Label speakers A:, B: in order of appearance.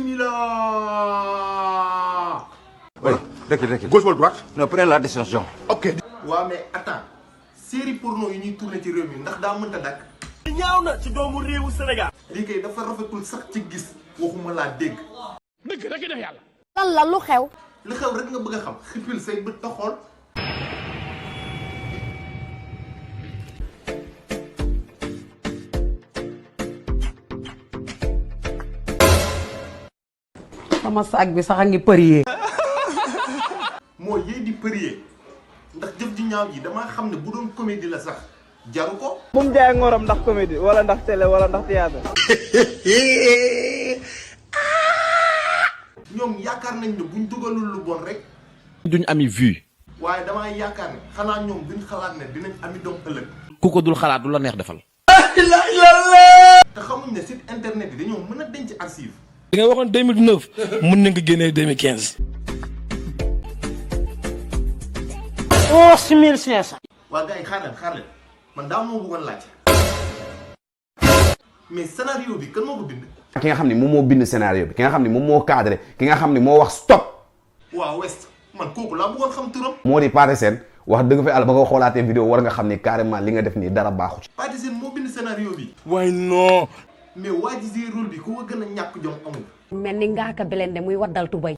A: Bismillah.
B: Oui, recule.
A: Gauche ou droite?
B: Non, prenez la décision.
A: Ok. Ouais, mais attends. Série porno yi ñuy tourné ci réew mi ndax daa mënta dakk.
C: ñaaw na ci doomu réewu Sénégal.
A: lii kay dafa rafetul sax ci gis waxuma laa dégg.
C: dëgg rek def yàlla.
D: lan la lu xew.
A: li xew rek nga bëgg a xam xippil say bët ta xool.
E: sama saag bi sax a ngi përier.
A: moo yee di përier ndax jëf ji ñaaw ji damaa xam ne bu doon comédie la sax jaru ko.
F: bu mu jaay ngoram ndax comédie wala ndax télé wala ndax théâtre.
A: ñoom yaakaar nañ ne buñ dugalul lu bon rek.
G: duñ ami vue.
A: waaye damaa yaakaar ne xanaa ñoom duñ xalaat ne dinañ ami doom ëllëg.
G: ku ko dul xalaat du la neex defal.
A: te xamuñ ne site internet yi dañoo mën a denc archive.
C: li nga waxoon 2009 mën na nga génnee 2015.
F: 11500.
A: waa gars yi xaar leen man daa moo bëggoon laaj mais scénario bi kan moo ko bind.
H: ki nga xam ne moom moo bind scénario bi ki nga xam ne moom moo cadré ki nga xam ne moo wax stop.
A: waa West man kooku laa bëggoon xam turam.
H: moo di Pathé Sène wax dëgg fa yàlla ba nga xoolaatee vidéo war nga xam ne carrément li nga def nii dara baaxu ci.
A: Pathé Sène moo bind scénario bi.
C: waaye non.
A: mais waa ji rôle bi ku ko gën a ñàkk jom amul.
D: mel ni ngaaka belende muy waddal tubay.